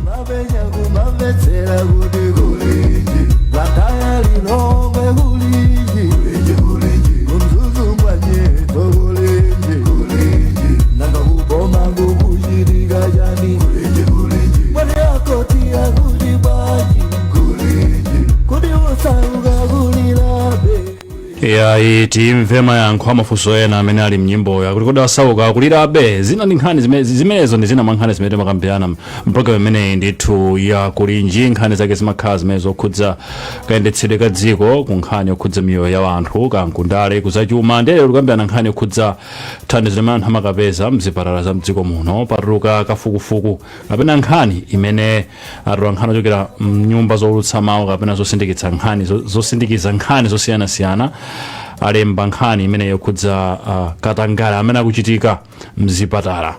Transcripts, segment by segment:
Kumapenya kumamvetsera kuti kulinji, Blantyre, Lilongwe kulinji, kuMzuzu mwanyeto kulinji, nanga kuboma kukuchitika chani, mwene akoti akuti bwanji, kuti osauka kulilabe. Yayi, timve mayankho amafunso ena amene ali mnyimboyo akuti kodi osauka akulirabe. Zina ndi nkhani zimenezo ndi zina mwa nkhani zimene timakambirana mpulogalamu imeneyi ndithu ya Kulinji. Nkhani zake zimakhala zimene zokhudza kayendetsedwe ka dziko, ku nkhani yokhudza miyoyo ya anthu, kankundale, kuzachuma. Ndiye lero tikambirana nkhani yokhudza thandizo limene anthu amakapeza mzipatala za mdziko muno. Patuluka kafukufuku kapena nkhani imene atola nkhani ochokera mnyumba zowulutsa mawu kapena zosindikitsa nkhani zosindikiza nkhani zosiyanasiyana alemba nkhani imene yokhudza katangale amene akuchitika mzipatala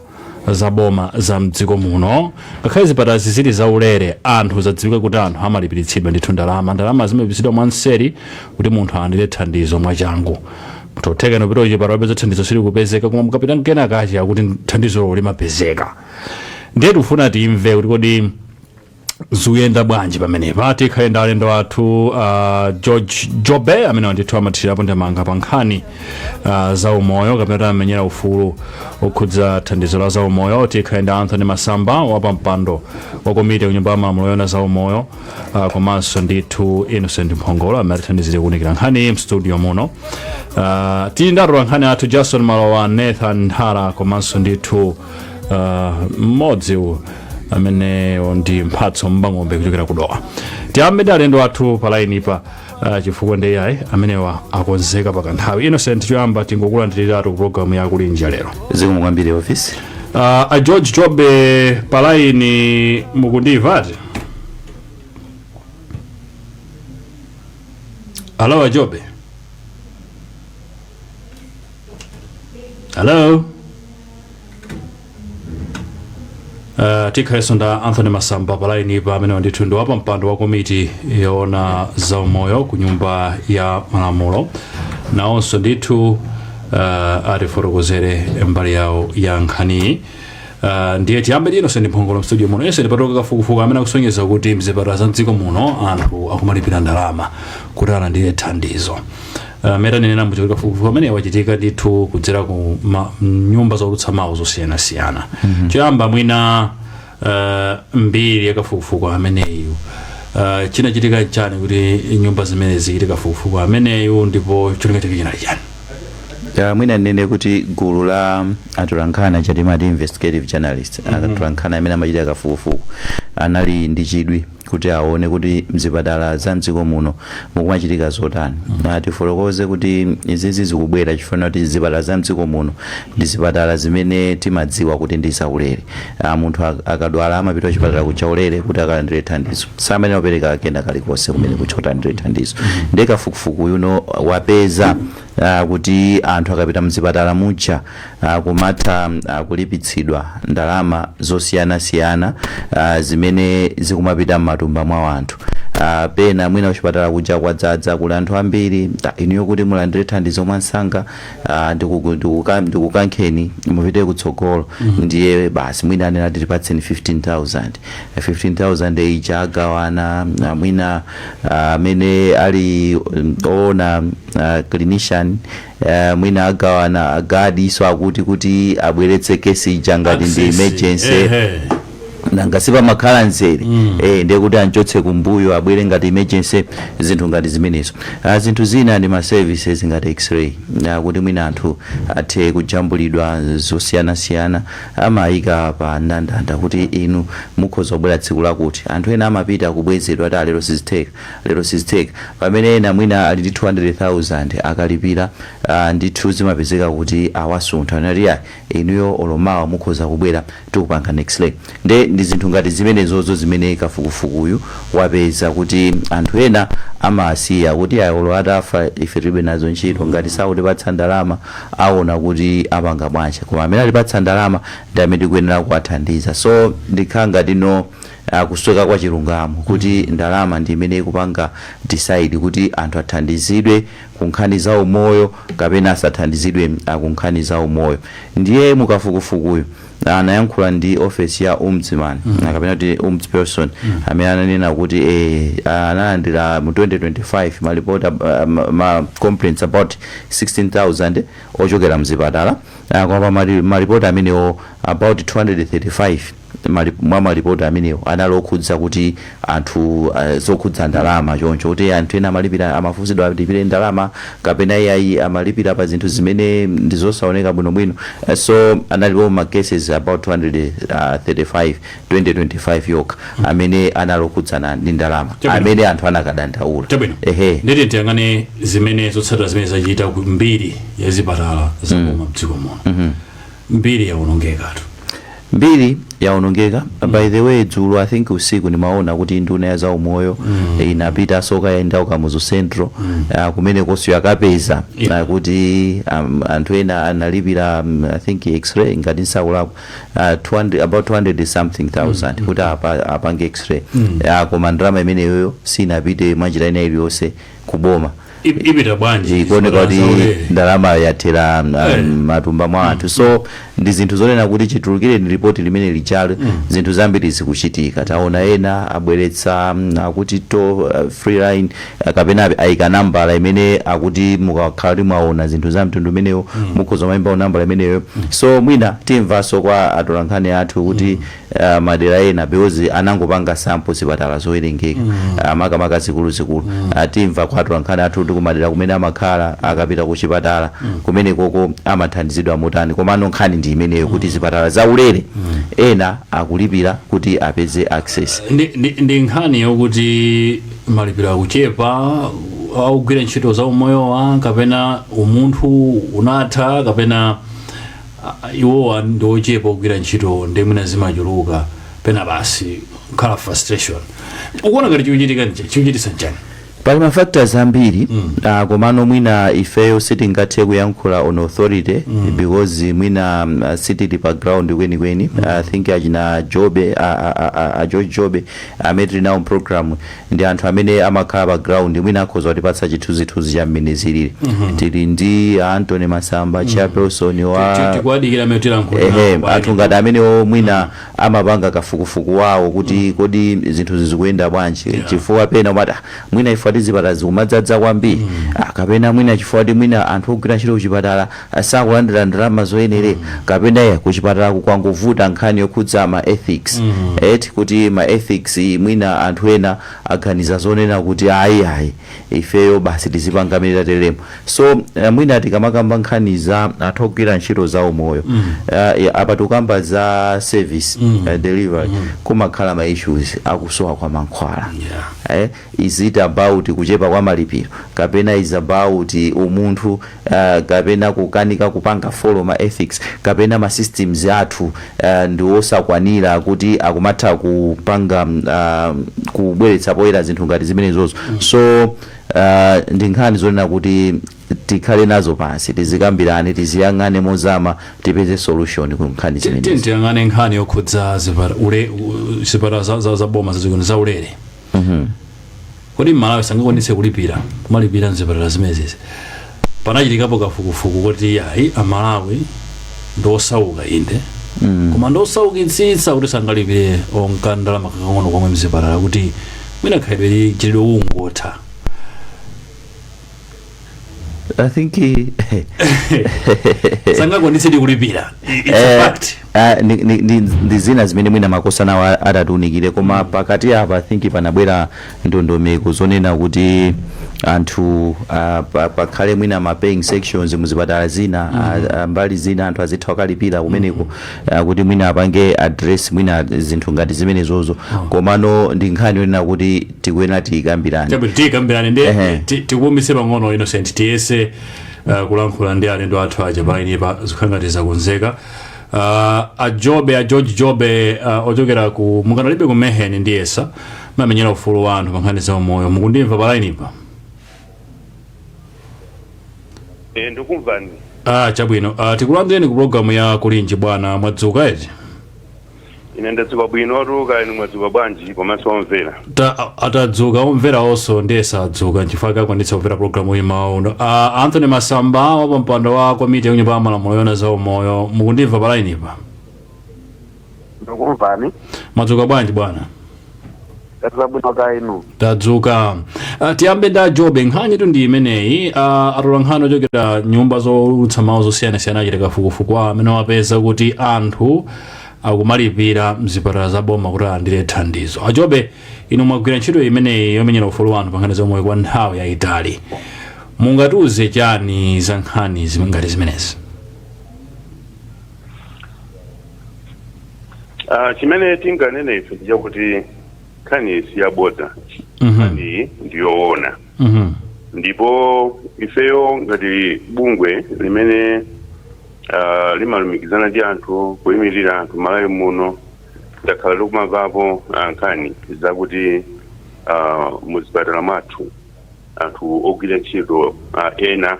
zaboma za mdziko muno. Ngakhale zipatala zili zaulere, anthu zadziwika kuti anthu amalipiritsidwa ndithu ndalama. Ndalama zimalipiritsidwa mwanseri kuti munthu alandire thandizo mwachangu. Totheka nopita kuchipatala peza thandizo silikupezeka, koma mukapita mkenakachi akuti thandizolo limapezeka. Ndiye tikufuna timve kuti kodi zikuyenda bwanji pamenepa. Tikhale ndi alendo athu, George Jobe amene ndithu amathirirapo ndemanga pa nkhani za umoyo kapena kuti amenyera ufulu okhudza thandizo la za umoyo. Tikhale ndi Anthony Masamba, wapampando wa komiti ya kunyumba ya malamulo yoona za umoyo, komanso ndithu Innocent Mphongolo amene atithandizire kuwunikira nkhani mstudio muno. Tili ndi atola nkhani athu Jason Malowa, Nathan Nthara, komanso ndithu mmodzi amene ndi Mphatso Mbang'ombe kuchokera kudowa. Tiyambe ndi alendo athu pa line pa, chifukwa ndi ayi amenewa akonzeka pakanthawi. Innocent, choyamba tingokulandiriratu ku programu ya Kulinji lero. Zikomo kwambiri, office. A George Jobe pa line, mukundimvati? Hello, a Jobe? Hello? Tikhalenso nda Anthony Masamba pa line pa amene ndithu ndi wapampando wa komiti yoona zaumoyo ku nyumba ya malamulo. Nawonso ndithu atifotokozere mbali yawo ya nkhaniyi. Ndiye tiyambe ndi Innocent Mphongolo mstudio muno. Innocent, patuluka kafukufuku amene akusonyeza kuti mzipatala za mdziko muno anthu akumalipira ndalama kuti alandire thandizo. Mene tanenera muja kuti kafukufuku amene wachitika ndithu kudzera ku nyumba zowulutsa mawu zosiyanasiyana. Choyamba mwina mbiri ya kafukufuku ameneyu, chinachitika chani kuti nyumba zimene zichite kafukufuku ameneyu, ndipo cholinga chake chinali chani? Ya, mwina ndinene kuti gulu la atolankhani aja timati investigative journalist, atolankhani amene amachita kafukufuku, anali ndi chidwi kuti aone kuti mzipatala za mdziko muno mukumachitika zotani. Na tifotokoze kuti izizi zikubwera chifukwa kuti zipatala za mdziko muno ndi zipatala zimene timadziwa kuti ndi zaulere. Munthu akadwala amapita kuchipatala kuchaulere kuti akalandire thandizo, samayenera kupereka kena kalikonse kumene kucha kuti alandire thandizo. Ndiye kafukufuku yuno wapeza kuti anthu akapita mzipatala muja kumatha kulipitsidwa ndalama zosiyanasiyana zimene zikumapita m'matumba mwa anthu. Pena mwina kuchipatala kuja kwadzadza, kuli anthu ambiri, inuyo kuti mulandire thandizo mwansanga, ndikukankheni mupite kutsogolo. Ndiye basi mwina anena ati tipatseni 15,000. 15,000 ija agawana, mwina amene ali oona, clinician, mwina agawana agadi, so akuti kuti abweretse kesi ija ngati ndi Access. emergency, nanga sipamakhala mzere, ndiye kuti anchotse kumbuyo abwere ngati emergency, zinthu ngati zimenezo. Zinthu zina ndi ma services ngati x-ray, kuti mwina anthu athe kujambulidwa zosiyanasiyana, amayika pa ndandanda kuti inu mukhoza kubwera tsiku lakuti. Anthu ena amapita kubwezedwa ati, "Lero sizitheka, lero sizitheka," pamene ena mwina ali ndi 200,000 akalipira, ndithu zimapezeka kuti awasuntha nati, "Ayi, inuyo olo mawa mukhoza kubwera, tikupanga x-ray." Nde ndi zinthu ngati zimenezozo zimene kafukufukuyu wapeza kuti anthu ena amasiya kuti ayi, olo atafa ife tilibe nazo ntchito, ngati sakutipatsa ndalama aona kuti apanga bwanji, koma amene atipatsa ndalama ndi amene tikuyenera kuwathandiza. So ndikhala ngati no kusweka kwa chilungamo, kuti ndalama ndi imene ikupanga decide kuti anthu athandizidwe ku nkhani za umoyo kapena asathandizidwe ku nkhani za umoyo. Ndiye mukafukufukuyu anayankhula ndi office ya ombudsman, kapena kuti ombudsperson, amene ananena kuti analandira mu 2025 malipoti, ma complaints about 16,000 ochokera mzipatala, koma pa malipoti amenewo about 235 mwa malipoti amenewo anali okhudza kuti anthu, zokhudza ndalama choncho, kuti anthu ena amalipira, amafunsidwa alipire ndalama kapena iyayi, amalipira pa zinthu zimene ndi zosaoneka bwinobwino. So analipo ma cases about 235 2025 yokha amene anali okhudzana ndi ndalama amene anthu anakadandaula. Chabwino. Ehe. Nditi tiyang'ane zimene zotsatira zimene zachita ku mbiri ya zipatala zaboma mdziko muno. Mbiri yaonongekatu. Mbiri yaonongeka. By the way, dzulo, I think usiku, ndimaona kuti nduna ya zaumoyo inapita kayenda Kamuzu Central, kumene koso yakapeza kuti anthu ena analipira, I think x-ray, ngati nsakulakwa, 200, about 200 something thousand kuti apange x-ray, koma ndalama imeneyoyo sinapite mwanjira ina iliyonse kuboma. Ipita bwanji? Ikuoneka kuti Zaulere. ndalama yathera matumba mwa anthu. So ndi zinthu zonena kuti chitulukire ni ripoti limene lijalo, zinthu zambiri zikuchitika. Taona ena abweretsa, akuti toll free line, kapena ayika nambala imene akuti mukakhala kuti mwaona zinthu za mtundu umenewo, mukhoza mayimba nambala imeneyo. So mwina timvanso kwa atolankhani athu kuti madera ena, because anangopanga sample zipatala zowerengeka, makamaka zikuluzikulu, timva kwa atolankhani athu kuti kumadera kumene amakhala, akapita ku chipatala kumene koko amathandizidwa motani. Komano nkhani ndi imeneyo, kuti zipatala zaulere ena akulipira kuti apeze access. Ndi nkhani yokuti malipiro akuchepa akugwira ntchito za umoyowa, kapena umunthu unatha, kapena iwowa ndi ochepa ogwira ntchito, ndi mwina zimachuluka pena basi kukhala frustration? Ukuona ngati chikuchitika chikuchititsa nchani? Pali ma factors ambiri, komano mwina ifeyo sitingathe kuyankhula on authority because mwina sitili pa ground kwenikweni. I think achina Jobe, a George Jobe amene tili nawo program, ndi anthu amene amakhala pa ground, mwina akhoza kutipatsa chithunzithunzi cha mmene zilili. Tili ndi Anthony Masamba, chairperson wa Tikuwadikira amene tilankhula. Ehe, anthu ngati amenewo mwina amapanga kafukufuku wawo kuti kodi zinthu zikuyenda bwanji, chifukwa pena umati, "Ah, mwina ifo tizipatala zikumadzaza kwambiri, kapena mwina chifukwa kuti mwina anthu ogwira ntchito kuchipatala sakulandira ndalama zoyenera, kapena ya kuchipatala kukwangovuta nkhani yokhudza ma ethics, eti kuti ma ethics, mwina anthu ena aganiza zonena kuti ayi, ayi, ifeyo basi tizipanga mmene tateremo." So mwina tikamakamba nkhani za anthu ogwira ntchito za umoyo, apa tikukamba za service delivery, kumakhala ma issues akusowa kwa mankhwala. Is it about kuchepa kwa malipiro, kapena is about umunthu, kapena kukanika kupanga follow ma ethics, kapena ma systems athu ndi osakwanira kuti akumatha kupanga, kubweretsa poyera zinthu ngati zimenezozo? So ndi nkhani zonena kuti tikhale nazo pansi, tizikambirane, tiziyang'ane mozama, tipeze solution ku nkhani zimenezi. Tiyang'ane nkhani yokhudza zipatala zipatala za boma zazikulu zaulere. Kodi Mmalawi sangakwanitse kulipira, kumalipira mzipatala zimenezi? Panachitikapo kafukufuku kuti ayi, Amalawi ndi osauka inde, koma ndi osaukitsitsa kuti sangalipire onka ndalama kakang'ono komwe mzipatala, kuti mwina khalidwe chilidwe ungotha? I think Sangakwanitse ndi kulipira, it's a fact. Ndi zina zimene mwina makosanawo atatiunikire, koma pakati apa I think panabwera ndondomeko zonena kuti anthu pakhale mwina ma paying sections muzipatala zina, mbali zina anthu azitha kukalipira kumeneko, kuti mwina apange address mwina zinthu ngati zimenezozo. Komano ndi nkhani yonena kuti tikuyenera tiyikambirane. Chabwino, tiyikambirane ndi tikuumitse pang'ono, Innocent, tiyese kulankhula ndi alendo athu aja palainipa, zikhala ngati zakonzeka. A Jobe, a George Jobe, ochokera ku mukanalibe ku Meheni, ndiyesa mamenyera ufulu wa anthu pa nkhani za umoyo. Mukundimva palainipa? Eh, ndikumvani. Ah, chabwino. Tikulandireni ku programu ya Kulinji, bwana. Mwadzuka eti? Ine ndadzuka bwino, kaya inu mwadzuka bwanji komanso omvera? Atadzuka omvera onso, ndiye sadzuka nchifukwa akakwanitsa kumvera programu iyi mawu. Anthony Masamba, wapampando wa komiti ya kunyumba ya malamulo yona za umoyo, mukundimva pa line pa? Ndikumvani. Mwadzuka bwanji, bwana? Tadzuka bwino, kaya inu? Tadzuka. Tiyambe nda Jobe. Nkhani tu ndi imeneyi. Atola nkhani ochokera nyumba zowulutsa mawu zosiyanasiyana achita kafukufuku awo amene wapeza kuti anthu akumalipira mzipatala za boma kuti alandire thandizo. Ajobe, inu mwagwira ntchito imeneyi yomenyera ufulu wa anthu pa nkhani zaumoyo kwa nthawi yayitali. Mungatiuze chani za nkhani ngati zimenezi? Chimene tinganene ife ndi chakuti nkhani si yabodza. Nkhani ndiyoona. Ndipo ifeyo ngati bungwe limene limalumikizana ndi anthu, kuyimirira anthu Malawi muno, takhala tikumamvapo nkhani zakuti muzipatala mwathu anthu ogwira ntchito ena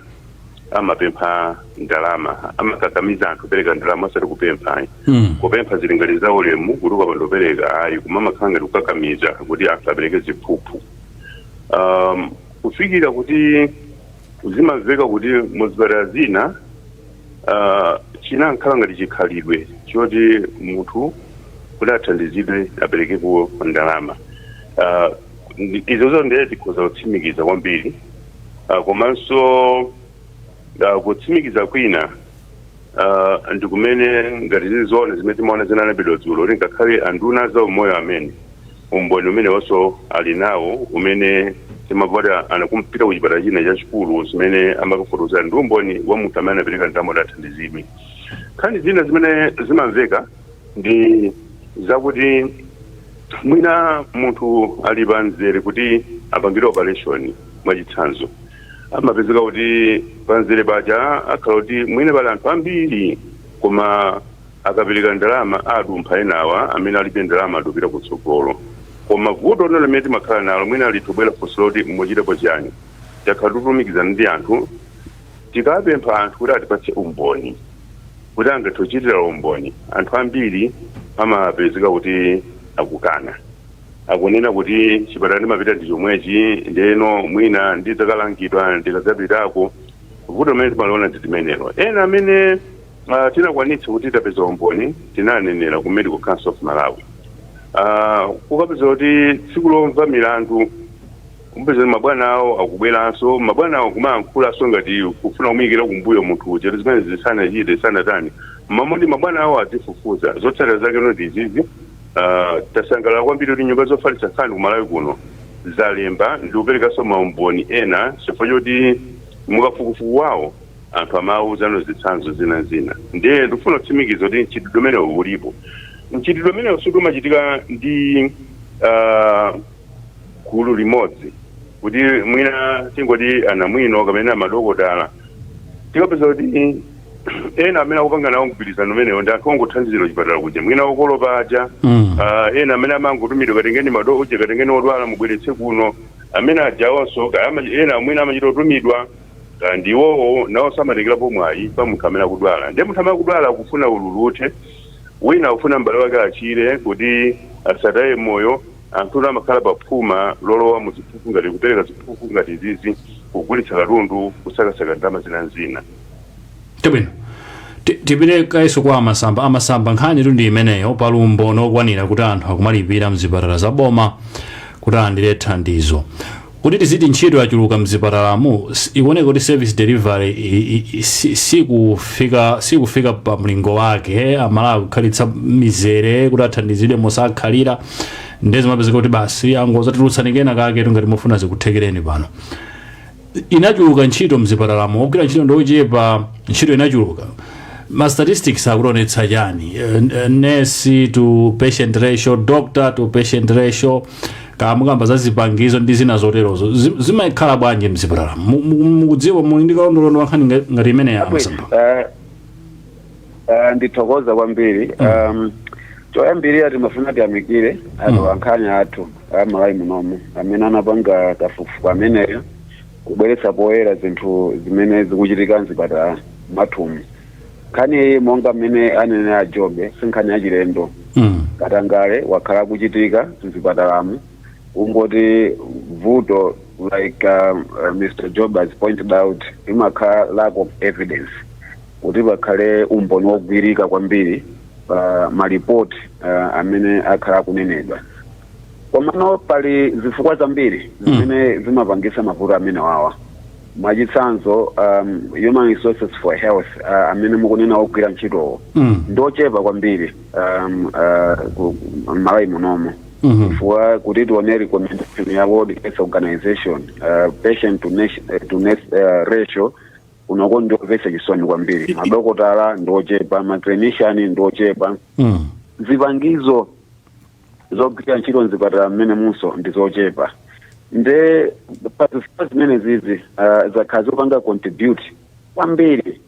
amapempha ndalama, amakakamiza anthu kupereka ndalama, osati kupempha ayi. Kupempha zili ngati za ulemu kuti ukapanda kupereka ayi, koma amakhala ngati kukakamiza kuti anthu apereke ziphuphu, kufikira kuti zimamveka kuti muzipatala zina chinakhala ngati chikhalidwe choti munthu kuti athandizidwe aperekepo ndalama. Izozo ndiye tikhoza kutsimikiza kwambiri. Komanso kutsimikiza kwina ndi kumene ngati zili zoona zimene timaona zinalembedwa dzulo, kuti ngakhale anduna za umoyo amene umboni umene wonso ali nawo umene timavota anakumpita ku chipatala china chachikulu zimene amakafotokozera ndi umboni wa munthu amene anapereka ndalama kuti athandizidwe. Nkhani zina zimene zimamveka ndi zakuti mwina munthu ali pa mzere kuti apangidwe operation. Mwachitsanzo, amapezeka kuti pamzere paja akhala kuti mwina pali anthu ambiri, koma akapereka ndalama adumpha enawa amene alibe ndalama adupita kutsogolo. Koma vuto lino limene timakhala nalo, mwina litobwera funso loti muchitepo chani, takhala tikulumikizana ndi anthu, tikapempha anthu kuti atipatse umboni kuti angathe kuchitira umboni, anthu ambiri amapezeka kuti akukana, akunena kuti chipatala ndimapita ndi chomwechi, ndeno mwina ndidzakalangidwa ndikadzapitako. Vuto limene timaliona ndi limenelo. Ena amene tinakwanitsa kuti tapeza umboni, tinanenera ku Medical Council of Malawi. Kukapeza kuti tsiku lomva milandu kumpeza mabwana awo akubweranso, mabwana awo kumayankhulanso ngati kufuna kumuyikira kumbuyo munthu uja kuti zimene zisanachite sanatani, mamoti mabwana awo azifufuza. Zotsatira zake noti izizi. Tasangalala kwambiri kuti nyumba zofalitsa nkhani ku Malawi kuno zalemba ndi kuperekanso maumboni ena, chifukwa choti mukafukufuku wawo anthu amawuzano zitsanzo zina zina. Ndiye ndikufuna kutsimikiza kuti mchitidwe umenewu ulipo. Mchitidwe umenewu sumachitika ndi gulu limodzi kuti mwina tingoti anamwino kapena madokotala. Tikapeza kuti ena amene akupanga nawo mgwirizano umenewo ndi anthu ongothandizira kuchipatala kuja, mwina okolopa aja, ena amene amangotumidwa, katengeni madoje, katengeni odwala mubweretse kuno, amene ajawonso ena mwina amachita kutumidwa ndiwowo nawonso amatengerapo mwayi pa munthu amene akudwala. Ndiye munthu amene akudwala akufuna ululuthe, wina akufuna m'bale wake achire kuti asataye moyo. Anthu amakhala pa phuma lolowa mu ziphuphu, ngati kupereka ziphuphu ngati izizi, kugulitsa katundu, kusakasaka ndalama zina zina. Chabwino. Tipite kayeso kwa Amasamba. Amasamba, nkhani tu ndi imeneyo. Pali umboni okwanira kuti anthu akumalipira mzipatala za boma kuti alandire thandizo. Kuti tiziti ntchito yachuluka mzipatalamu, ikuoneka kuti service delivery sikufika pa mlingo wake. Amalawi kukhalitsa mizere kuti athandizidwe mosakhalira, ndiye zimapezeka kuti basi angozatulutsani kena kake ngati mufuna zikuthekereni. Pano inachuluka ntchito mzipatalamo, ogwira ntchito ndochepa, ntchito inachuluka. Ma statistics akuonetsa chani? Nurse to patient ratio, doctor to patient ratio, kamukamba za zipangizo ndi zina zoterozo, zimakhala bwanji mzipatala? Mukudziwa, muli ndi kalondolondo wa nkhani ngati imene ya Amasamba? Ndithokoza kwambiri. Choyambirira timafuna tiyamikire anthu ankhani athu amalawi munomu amene anapanga kafukufuku ameneyo kubweretsa poyera zinthu zimene zikuchitika mzipatala mwathumu. Nkhani iyi, monga mmene anene a Jobe, si nkhani yachilendo. Katangale wakhala kuchitika mzipatalamu, kungoti vuto, like Mr Job has pointed out, imakhala lack of evidence, kuti pakhale umboni wogwirika kwambiri pa malipoti amene akhala akunenedwa. Komano pali zifukwa zambiri zimene zimapangisa mavuto amene wawa. Mwachitsanzo, human resources for health, amene mukunena ogwira ntchitowo, ndochepa kwambiri m'Malawi munomo, chifukwa kuti tione recommendation ya World Health Organization, patient to nurse, to nurse ratio kunoko ndiomvetsa chisoni kwambiri. Madokotala ndiochepa, maclinician ndiochepa, zipangizo zogwira ntchito mzipatala mmene munso ndi zochepa. Nde pazifukwa zimene zizi zakhala zopanga contribute kwambiri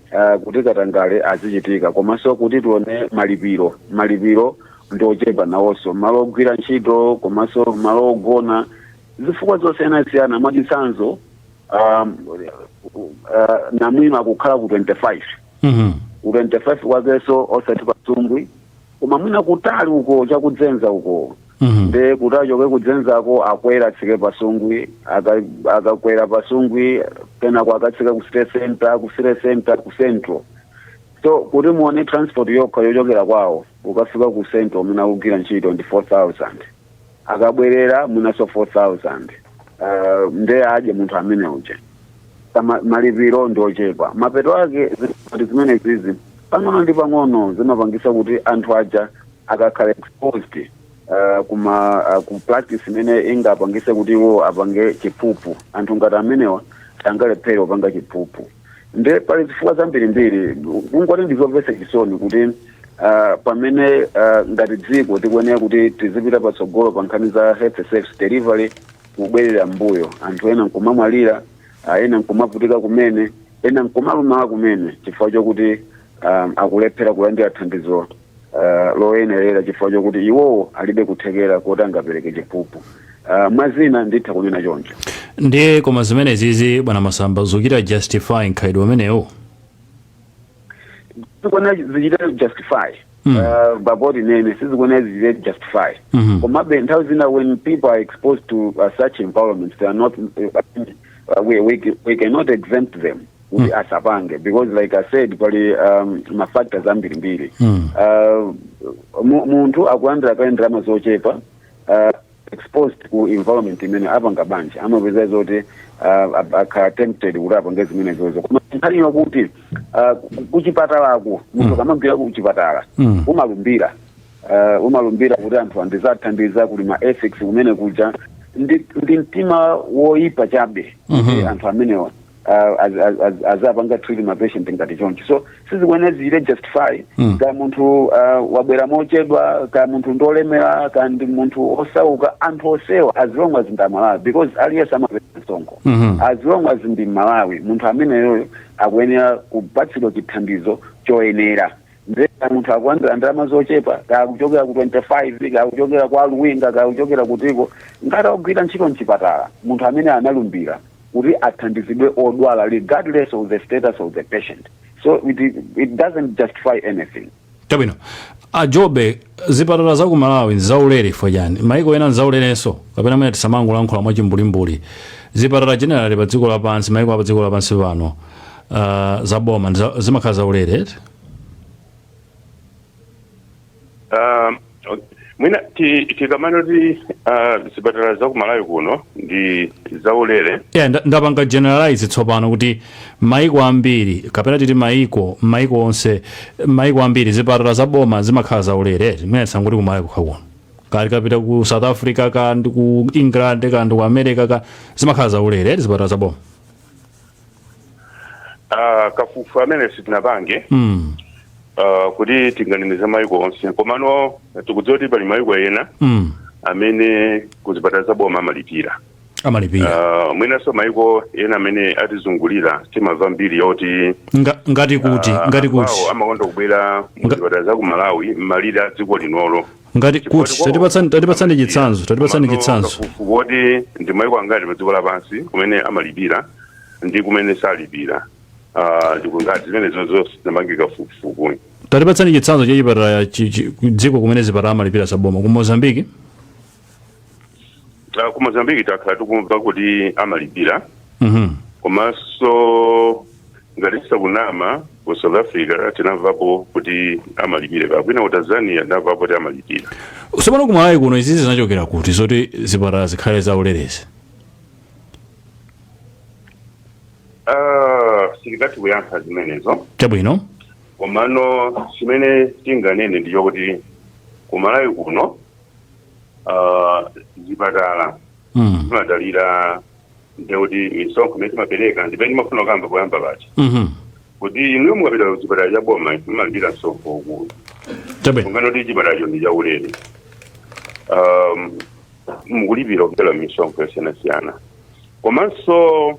kuti katangale azichitika. Komanso kuti tione malipiro, malipiro ndiochepa nawonso, malo ogwira ntchito komanso malo ogona, zifukwa zosiyanasiyana. Mwachitsanzo, namwino akukhala ku 25, ku 25 kwakenso osati pasungwi, koma mwina kutali uko, chakudzenza uko. Nde kuti achoke kudzenzako, akwera atsike pasungwi, akakwera pasungwi, kenako akatsika ku city center, ku city center ku Central. So kuti muone transport yokha yochokera kwawo ukafika ku Central mwina akugwira ntchito ndi 4000, akabwerera mwinaso 4000. Nde adye munthu amene uja. Malipiro ndi ochepa. Mapeto ake zinthu zimene zizi pang'ono ndi pang'ono zimapangisa kuti anthu aja akakhala exposed kuma ku practice imene ingapangise kuti iwo apange chiphuphu, anthu ngati amenewa sangalephere kupanga chiphuphu. Nde pali zifukwa zambirimbiri. Kungoti ndizomvetsa chisoni kuti pamene ngati dziko tikuyenera kuti tizipita patsogolo pa nkhani za health service delivery, kubwerera mbuyo, anthu ena nkumamwalira, ena nkumavutika kumene, ena nkumalumala kumene, chifukwa chokuti akulephera kulandira thandizo loyenerera, chifukwa chokuti iwowo alibe kuthekera kuti angapereke chiphuphu. Mwazina nditha kunena choncho. Ndiye koma zimenezizi, bwana Masamba, zikuchita justify mkhalidwe umenewu? Zikuona zichite justify, baboti nene sizikuona zichite justify. Komabe nthawi zina when people are exposed to such environments, they are not we cannot exempt them kuti asapange, because like I said, pali ma factors ambirimbiri. Munthu akulandira kale ndalama zochepa, exposed ku environment imene apanga banja, amapeza zoti akhala tempted kuti apange zimene zozo. Koma nkhani yokuti kuchipatalako munthu akamagwira kuchipatala, umalumbira kuti anthu andizathandiza, kuli ma ethics kumene kuja, ndi mtima woyipa chabe kuti anthu amenewa azapanga treat ma patient ngati choncho. So sizikuyenera zichite justify. Ka munthu wabwera mochedwa, ka munthu ndolemera, ka ndi munthu osauka, anthu osewa, as long as ndi Amalawi, because aliyense amapeza msonkho, as long as ndi Malawi, munthu ameneyoyo akuyenera kupatsidwa chithandizo choyenera. Nde munthu akulandira ndalama zochepa, kakuchokera ku 25, kakuchokera kwa Luwinga, kakuchokera kutiko, ngati akugwira ntchito mchipatala, munthu amene analumbira kuti athandizidwe odwala regardless of the status of the patient. So it doesn't justify anything. Chabwino. Ajobe, zipatala za ku Malawi nzaulere ifo chani? Maiko ena nzaulerenso, kapena mwina tisamangolankhula mwachimbulimbuli? Zipatala generally pa dziko lapansi, maiko apa dziko lapansi pano, zaboma zimakhala zaulere, eti? Okay. Mwina tikamanoti zipatala za ku Malawi kuno ndi zaulere, yeah, ndapanga generalize tsopano kuti maiko ambiri, kapena titi maiko onse, maiko ambiri zipatala za boma zimakhala zaulere, eti? Mwina tisangoti ku Malawi kokha kuno. Kali kapita ku South Africa, ka ndi ku England, ka ndi ku America, ka zimakhala zaulere, eti, zipatala za boma? Kafukufuku amene sitinapange kuti tinganene za maiko onse, komano tikudziwa kuti pali maiko ena amene kuzipatala za boma amalipira. Amalipira. Mwinanso maiko ena amene atizungulira timamva mbiri yoti Ngati kuti? Ngati anthu kuti? awo amakonda kubwera muzipatala za ku Malawi m'malire a dziko linolo. Ngati Chifukwa kuti? kwawo Tatipatsani amalipira. chitsanzo, tatipatsani Komano chitsanzo. kafukufuku woti ndi maiko angati pa dziko lapansi kumene amalipira ndi kumene salipira, ndikungati zimene zonse zinapange kafukufuku. Tatipatsani chitsanzo cha chipatala dziko kumene zipatala amalipira zaboma, ku Mozambiki. Ku Mozambiki takhala tikumva kuti amalipira. Komanso ngati sikunama, ku South Africa tinamvapo kuti amalipira, kapena ku Tanzania tinamvapo kuti amalipira. Tsopano ku Malawi kuno izizi zinachokera kuti, zoti zipatala zikhale zaulerezi? Sitingathe kuyankha zimenezo. Chabwino. Komano chimene tinganene ndi chokuti ku Malawi kuno zipatala zimadalira ndekuti misonkho imene timapereka. Ndimene ndimafuna kukamba poyamba paja kuti inuyo mukapita ku chipatala cha boma mumalipira msonkho ukulu. Kungano kuti chipatalacho ndi chaulere, mukulipira kupitira misonkho yosiyanasiyana. Komanso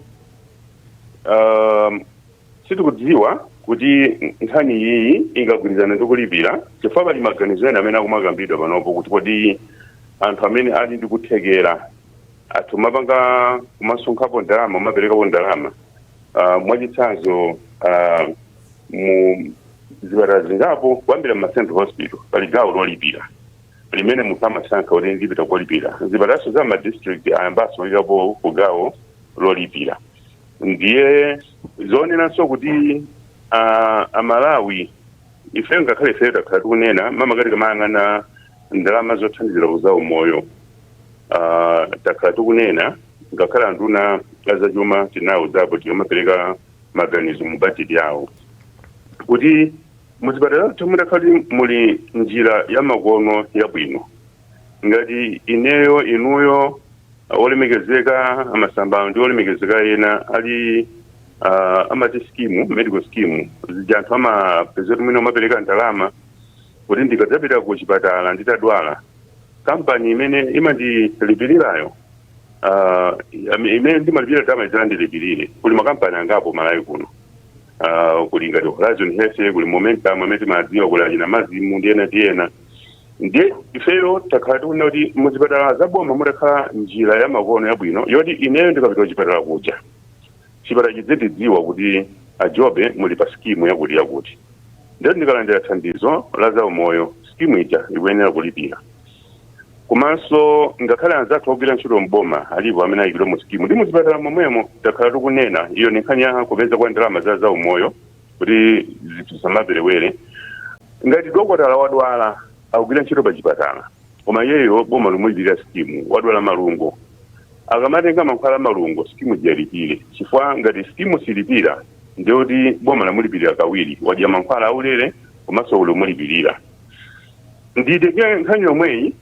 sitikudziwa kuti nkhani iyi ingagwirizane ndi kulipira, chifukwa pali maganizo ena amene akumakambidwa panopo kuti kodi anthu amene ali ndi kuthekera athu mapanga kumasonkhapo ndalama, maperekapo ndalama. Mwachitsanzo, mu zipatala zingapo, kuyambira ma central hospital, pali gawo lolipira limene munthu amasankha kuti ndipita kolipira. Zipatalaso za ma district ayambaso kuyikapo ku gawo lolipira. Ndiye zoonenanso kuti Amalawi ife, ngakhale ife takhala tikunena mamakati kamayang'ana ndalama zothandizira kuza umoyo, takhala tikunena, ngakhale anduna azachuma tinawuzapo tikamapereka maganizo mu bajeti yawo, kuti muzipatala mudakhali muli njira ya makono yabwino, ngati ineyo, inuyo, olemekezeka amasamba ndi olemekezeka ena ali amati scheme, medical scheme zija, anthu amapeza kuti mwina umapereka ndalama kuti ndikadzapita ku chipatala nditadwala, kampani imene imandilipirirayo, imene ndimalipira ndalama idzandilipirire. Kuli makampani angapo Malawi kuno, kuli ngati Horizon Health, kuli Momentum amene timadziwa, kuli achina Mazimu ndi ena ndi ena. Ndiye ifeyo takhala tikunena kuti muzipatala zaboma mutakhala njira ya makono yabwino yoti ineyo ndikapita kuchipatala kuja, chipatala chidzidziwa kuti ajobe muli pa scheme yakuti yakuti, ndiye ndikalandira thandizo la zaumoyo, scheme ija ikuyenera kulipira. Komanso ngakhale anzathu ogwira ntchito mboma alipo amene ayikidwa mu scheme ndi muzipatala momwemo. Takhala tikunena, iyo ni nkhani ya kupeza kwa ndalama za zaumoyo kuti zinthu zisamaperewere. Ngati dokotala wadwala, akugwira ntchito pa chipatala, koma iyeyo boma limulipirira scheme, wadwala malungo, akamatenga mankhwala malungo, scheme iyalipire, chifukwa ngati scheme silipira ndiyoti boma lamulipirira kawiri, wadya mankhwala aulere komanso limulipirira. Nditenge nkhani yomweyi,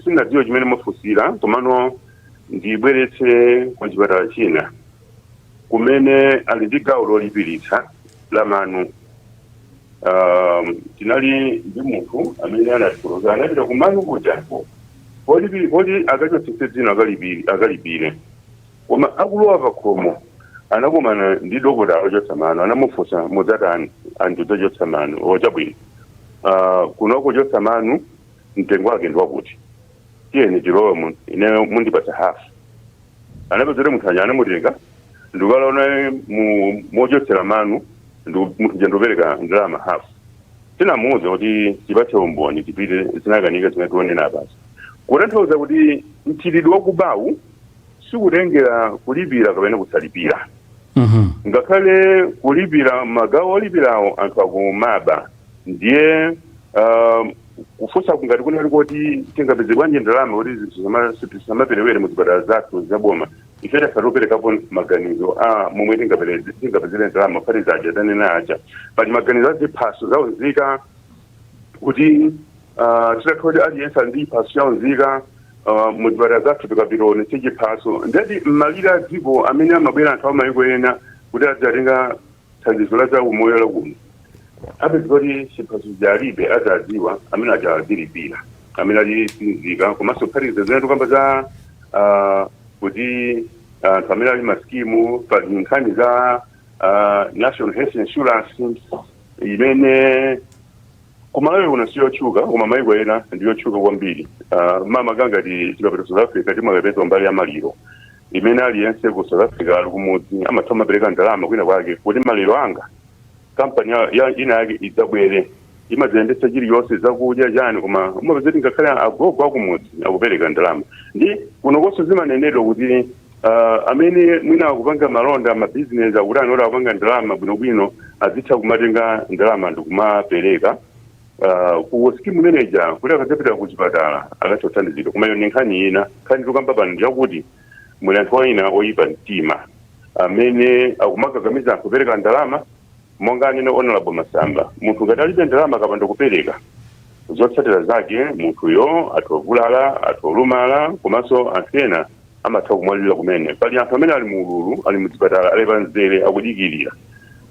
sinadziwa chimene mwafunsira, komano ndibweretse kwa chipatala china kumene ali ndi gawo lolipiritsa la manu. Tinali ndi munthu amene anatifotokoza, anapita kumanu kuja poti akachotsetse dzino, akalipire, koma akulowa pa khomo anakumana ndi dokotala ochotsa mano. Anamufunsa, "Mudzatani?" "Anthu udzachotsa mano." "Ochabwino, kuno kuchotsa mano mtengo wake ndi wakuti, tiyeni tilowe mu ine mundipatsa hafu." Anapeza kuti munthu aja anamutenga ndikalaona mu mochotsera manu, munthu uja ndikupereka ndalama hafu. Tinamuwuza kuti tipatse umboni tipite, zinakanika. Zimene tionena apazi kutanthauza kuti mchitidwe wakubawu sikutengera kulipira kapena kusalipira. Ngakhale kulipira, magawo olipirawo anthu akumaba. Ndiye kufunsa ngati kunali kuti tingapeze bwanji ndalama kuti zinthu zisamaperewere mu zipatala zathu zaboma, ife takhala toperekapo maganizo a momwe tingapezere ndalama. Kuphatikiza aja tanena aja, pali maganizo aziphaso zaunzika, kuti titakhala kuti aliyense ali ndi chiphaso chaunzika, muzipatala zathu tikapita onetse chiphaso, ndeti mmalire a dziko amene amabwera anthu amayiko ena kuti adzatenga thandizo la zaumoyo lakuno, apeza kuti chiphaso chalibe, azadziwa amene aja azilipira amene ali sinzika. Komanso kuphatikiza zimene tikamba za kuti anthu amene ali ma scheme, pali nkhani za National Health Insurance imene kumalawi kuno siyotchuka, koma maiko ena ndiyotchuka kwambiri. Mama ngati tikapita South Africa timakapeza mbali ya maliro imene aliyense ku South Africa ali kumudzi amatha mapereka ndalama kwina kwake kuti maliro anga Kampani ina yake idzabwere, imadzayendetsa chiliyonse, zakudya, chani, koma umapeza kuti ngakhale agogo akumudzi akupereka ndalama. Ndi kunokonso zimanenedwa kuti amene mwina akupanga malonda, mabizinesi, akuti anoti akupanga ndalama bwinobwino, azitha kumatenga ndalama ndikumapereka ku scheme manager kuti akadzapita ku chipatala akatha kuthandizidwa. Koma iyo ni nkhani ina. Nkhani tikamba pano ndiyakuti muli anthu ena oyipa mtima amene akumakakamiza anthu kupereka ndalama. Monga anene Honorable Masamba, munthu ngati alibe ndalama, akapanda kupereka, zotsatira zake munthuyo atha kuvulala, atha kulumala, komanso anthu ena amatha kumwalira kumene. Pali anthu amene ali mu ululu, ali muzipatala, ali pamzere akudikirira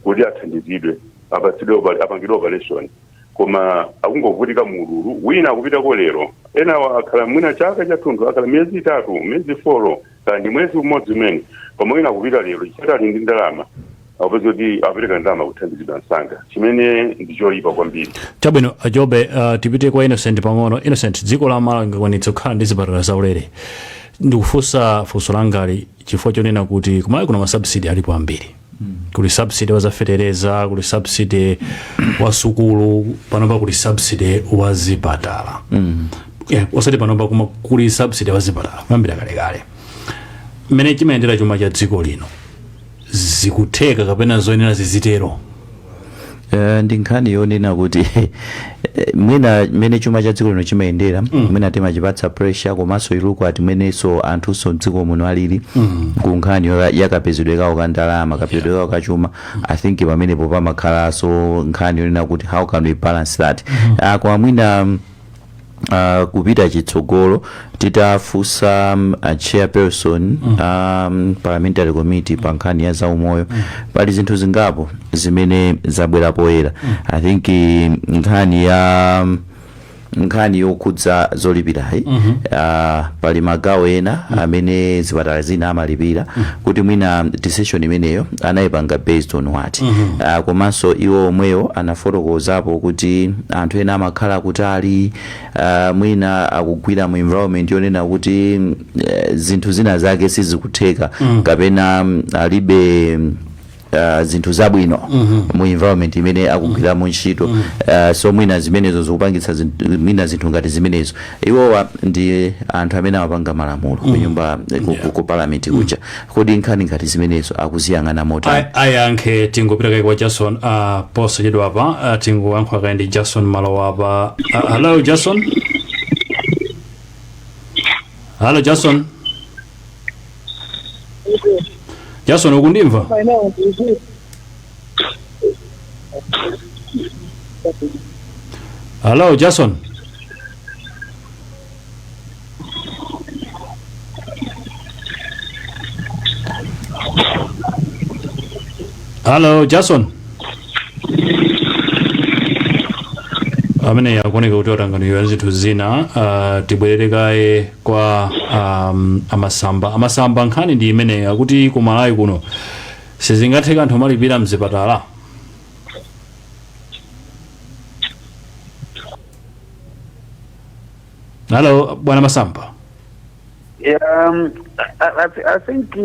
kuti athandizidwe, apatsidwe apangidwe operation, koma akungovutika mu ululu. Wina akupitako lero, enawo akhala mwina chaka chathunthu, akhala miyezi 3, miyezi 4, kandi mwezi umodzi umene, koma wina akupita lero chifukwa ali ndi ndalama, akupeza kuti apereka ndalama, kuthandizidwa msanga, chimene ndi choyipa kwambiri. Chabwino, Ajobe, tipite kwa Innocent pang'ono. Innocent, dziko la Malawi lingakwanitse kukhala ndi zipatala zaulere? Ndikufunsa funso langali chifukwa chonena kuti kumalawi kuno masubsidy alipo ambiri. Kuli subsidy wa zafetereza, kuli subsidy wa sukulu, panopa kuli subsidy wa zipatala. Yeah, osati panopa, koma kuli subsidy wa zipatala kuyambira kalekale. Mmene chimayendera chuma cha dziko lino, zikutheka kapena zoyenera zizitero? Ndi nkhani yonena kuti mwina mmene chuma cha dziko lino chimayendera, mwina timachipatsa pressure, komanso iluku ati mmenenso anthunso mdziko muno alili ku nkhani yakapezedwe kawo ka ndalama, kapezedwe kawo ka chuma. I think pamenepo pamakhalanso nkhani yonena kuti how can we balance that? Koma mwina kupita chitsogolo, titafunsa chairperson parliamentary committee pa nkhani ya zaumoyo, pali zinthu zingapo zimene zabwera poyera. I think nkhani yokhudza zolipirayi, pali magawo ena amene zipatala zina amalipira, kuti mwina decision imeneyo anayipanga based on what? Komanso iwo omweyo anafotokozapo kuti anthu ena amakhala kutali, mwina akugwira mu environment yonena kuti zinthu zina zake sizikutheka, kapena alibe zinthu zabwino mu environment imene akugwiramo ntchito. So mwina zimenezo zikupangitsa mwina zinthu ngati zimenezo. Iwowa ndi anthu amene amapanga malamulo ku nyumba, ku parliament kuja. Kodi nkhani ngati zimenezo akuziyang'ana motani? Ayankhe. Tingopita kaye kwa Jason posachedwa apa. Tingoyankhula kaye ndi Jason Malowa apa. Hello Jason, hello Jason. Jason, ukundimva? Hello Jason. Hello Jason. Amene akuoneka kuti watanganidwa zinthu zina. Tibwerere kaye kwa Amasamba. Amasamba, nkhani ndi imeneyi, akuti ku Malawi kuno sizingatheka anthu amalipira mzipatala. Hello bwana Masamba. Yeah, I think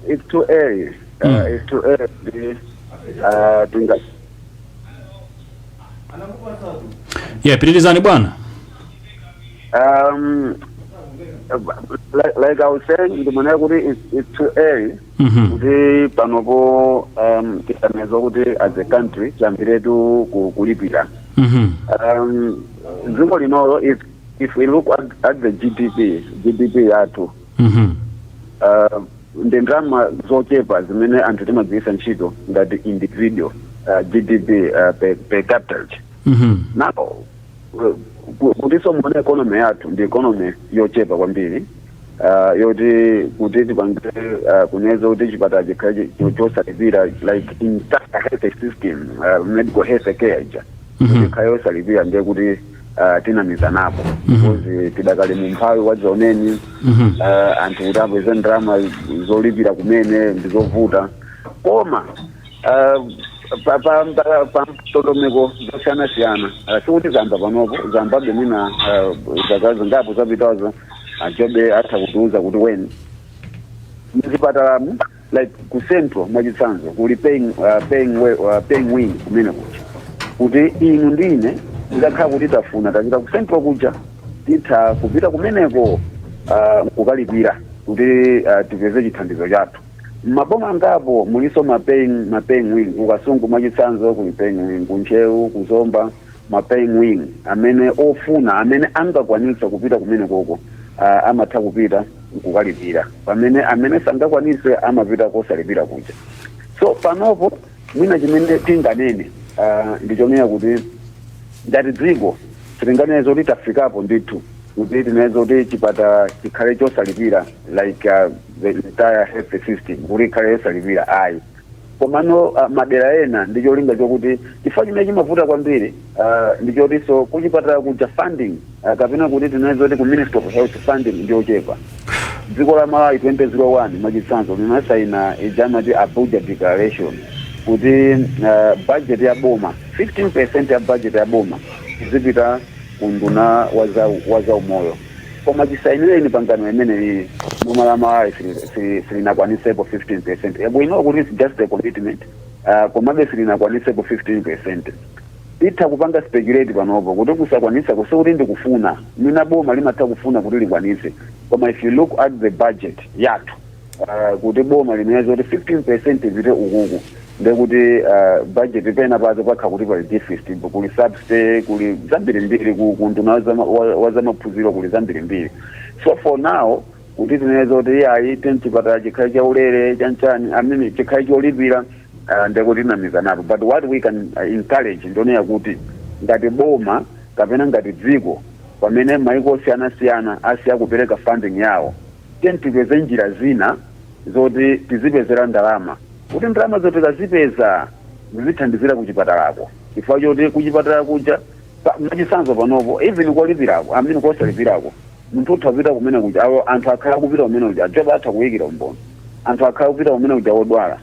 it's too early. It's too early. Yeah, pitirizani bwana. Like I was saying, ndimona kuti it's too early kuti panopo tisaneza kuti as a country tiyambiretu kulipira. Dziko linolo, if we look at the GDP yathu, ndi ndalama zochepa zimene anthu timagwiritsa ntchito ngati individual, GDP per capita. Now kutinso muone economy yathu ndi economy yochepa kwambiri, yoti kuti tipange kuneza kuti chipatala chikhale chosalipira, like entire health system, medical health care ija, kuti ikhale yosalipira, ndiye kuti tinamizanapo, because tidakali mu mphawi wadzaoneni. Anthu kuti apeze ndalama zolipira kumene ndizovuta, koma pa ndondomeko zosiyanasiyana, sikuti zamba panopo, zambabe mwina zaka zingapo zapitazo. Ajobe atha kutiuza kuti weni muzipatalamu Like ku Central, mwachitsanzo, kuli paying wing kumene kuja, kuti inu ndine ngakhala kuti tafuna tachita ku Central kuja, titha kupita kumeneko kukalipira kuti tipeze chithandizo chathu. Maboma angapo muliso ma paying wing. Kukasungu, mwachitsanzo, kuli paying wing, kuNtcheu, kuZomba, ma paying wing amene ofuna, amene angakwanitsa kupita kumene koko, amatha kupita nkukalipira, pamene amene sangakwanitse amapita kosalipira kuja. So panopo mwina chimene tinganene ndichonena kuti ngati dziko sitinganene zoti tafikapo ndithu kuti tinene zoti chipatala chikhale chosalipira, like the entire health system kuti ikhale yosalipira, ayi. Komano madera ena ndi cholinga chokuti, chifukwa chimene chimavuta kwambiri ndichotinso kuchipatala kuja funding, kapena kuti tinene zoti ku Ministry of Health funding ndiyochepa. Dziko la Malawi 2001, mwachitsanzo, linasaina ija amati Abuja Declaration kuti budget ya boma, 15% ya budget ya boma izipita ku nduna wa za umoyo. Koma chisainireni pangano imene ili, boma la Malawi silinakwanisepo 15%. We know kuti it's just a commitment, komabe silinakwanisepo 15%. Itha kupanga speculate panopo kuti kusakwanisa kusikuti ndikufuna, mwina boma limatha kufuna kuti likwanise, koma if you look at the budget yathu, kuti boma limene kuti 15% ipite ukuku, ndekuti budget pena pake pakha kuti pali deficit, kuli subsidy, kuli zambirimbiri, ku nduna wa zamaphunziro kuli zambirimbiri. So for now kuti tinene kuti iyayi, chipatala chikhale chaulere chanchani, I mean, chikhale cholipira, ndekuti tinamizanapo. But what we can encourage ndionera kuti ngati boma kapena ngati dziko, pamene maiko osiyanasiyana asiya kupereka funding yawo, tiye tipeze njira zina zoti tizipezera ndalama, kuti ndalama zoti tikazipeza zizithandizira kuchipatalako, chifukwa choti kuchipatala kuja mwachitsanzo panopo, even kolipirako, I mean, kosalipirako, munthu utha kupita kumene kuja, awo anthu akhala kupita kumene kuja, ajoba atha kuyikira umboni, anthu akhala kupita kumene kuja wodwala,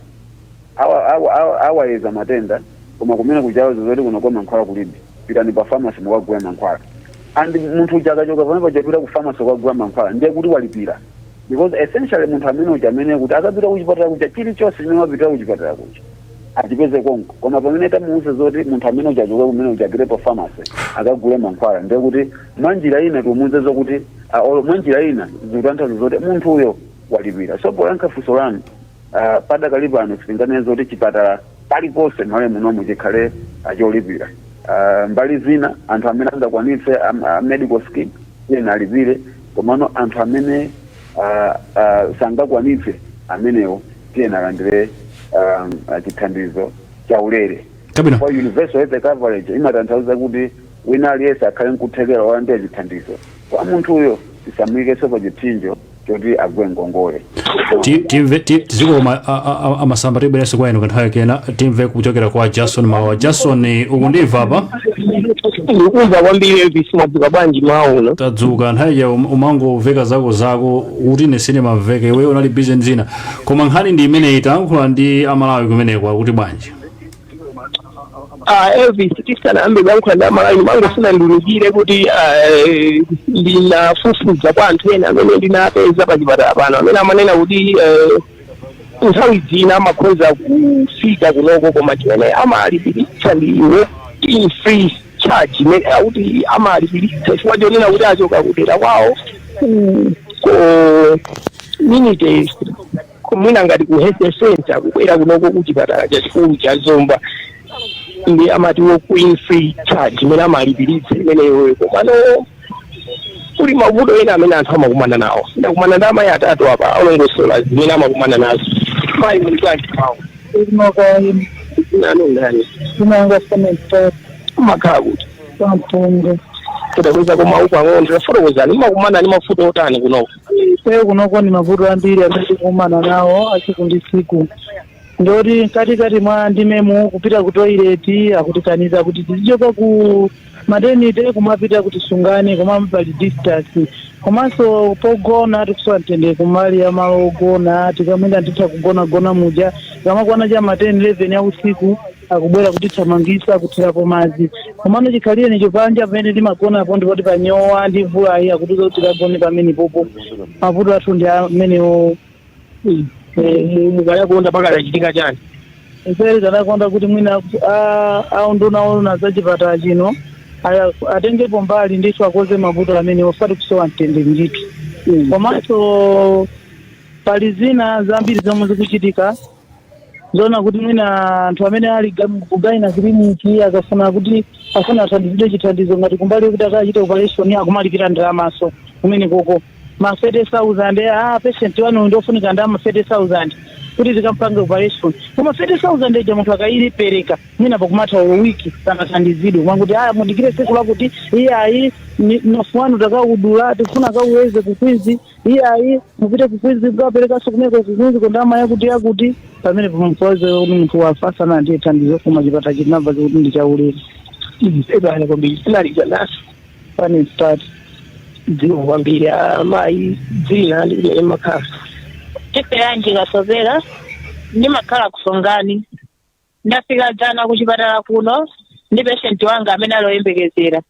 awayeza matenda, koma kumene kujawo zoti kuno kwa mankhwala kulibe, pitani pa pharmacy mukagula mankhwala. And munthu uja akachoka pamene pachapita ku pharmacy kukagula mankhwala, ndiye kuti walipira, because essentially munthu amene uja amene kuti akapita kuchipatala kuja, chilichonse chimene wapitira kuchipatala kuja achipeze konko. Koma pamene tamuuza zoti munthu amene uja achoke kumene uja apite pa pharmacy akagule mankhwala, ndiye kuti mwanjira ina timuuze zokuti mwanjira ina zikutanthauza zoti munthu uyo walipira. So poyankha funso lanu, padakali pano sitinganene zoti chipatala paliponse m'Malawi munomu chikhale cholipira. Mbali zina anthu amene angakwanitse medical scheme ena alipire, komano anthu amene sangakwanitse amenewo tiyena alandire chithandizo chaulere. Chabwino. Kwa universal health coverage imatanthauza kuti wina aliyense akhale nkuthekera wolandira chithandizo. Kwa munthuyo tisamuyikeso pa chipsinjo choti agwe ngongole. Timve tizikoma amasamba, tibwerenso kwa inu kanthawi kena. Timve kuchokera kwa Jason Mawa. Jason, ukundimva apa? Ndikumva kwambiri, Elvis. Mwadzuka bwanji mawa uno? Tadzuka. Nthawi ya umangomveka zako zako kuti ine sindimamveka, iweyo unali busy nzina, koma nkhani ndi imeneyi. Tayankhula ndi Amalawi kumeneko, akuti bwanji? Ah, Elvis, tisanayambe kuyankhula ndi Amalawi, mangofuna ndiunikire kuti ndinafufuza kwa anthu ena amene ndinapeza pa chipatala pano, amene amanena kuti nthawi zina amakhoza kufika kunoko, koma chimene amalipiritsa ndi walk-in free charge imene akuti amalipiritsa chifukwa chonena kuti achoka kudera kwawo ku community, mwina ngati ku health center, kubwera kunoko ku chipatala chachikulu cha Zomba, ndi amati walk-in free charge imene amalipiritsa imeneyoyo. Komano kuli mavuto ena amene anthu amakumana nawo. Ndakumana ndi amayi atatu apa, alongosola zimene amakumana nazo. Mayi, muli bwanji mawu? Inokaini. Nanu ndani? Inanga sementari. Umakhala kuti? Kwampungu. Kudakweza koma pang'ono. Tafotokozani, mumakumana ndi mavuto otani kunoko? Ife kunoko ni mavuto ambiri amene tikukumana nawo atsiku ndi tsiku. Ndoti mkatikati mwa ndimemu kupita ku toilet akutikaniza kuti tizichoka ku maternity kumapita kuti sungani, koma pali distance. Komanso pogona tikusowa mtendere kumali ya malo ogona. Tikamwenda nditha kugonagona muja, tikamakwana cha ma 10 11 ya usiku akubwera kutithamangisa, kuthirapo madzi. Komano chikhalire nicho panja pamene timagonapo ndipoti panyowa ndi mvula ayi, akutiza kuti tikagone pamene popo. Mavuto athu ndi amenewo. Mukadakonda pakadachitika chani? Ife tikadakonda kuti mwina aunduna oona za chipatala chino atengepo mbali ndithu, akonze mavuto amene osati kusowa mtendere ndithu. Komanso pali zina zambiri zomwe zikuchitika, zoona kuti mwina anthu amene ali ku gynae clinic akafuna kuti afuna athandizidwe chithandizo, ngati kumbali kuti akachite operation, akumalipira ndalamaso kumene koko ma 30,000. Ah, patient wanu ndofunika ndalama 30,000 kuti tikampange operation, koma 30,000 ija munthu akayilipereka, mwina pakumatha wiki sanathandizidwe, mwakuti aya, mudikire tsiku lakuti. Iye ayi, mnofu wanu takaudula, tifuna kauweze ku Queens. Iye ayi, mupite ku Queens, kukaperekanso kumeko ku Queens kundalama yakuti yakuti. Pamene pampoze kuti munthu wafa asanalandire thandizo, koma chipatala chinamva kuti ndi chaulere. Ebana kwambiri, sinalija naso pane start. Dziko kwambiri, amayi, dzina ndi limene makhala? Tiferanji Kasopera, ndimakhala kusongani. Ndafika dzana kuchipatala kuno ndi patient wanga amene aloyembekezera,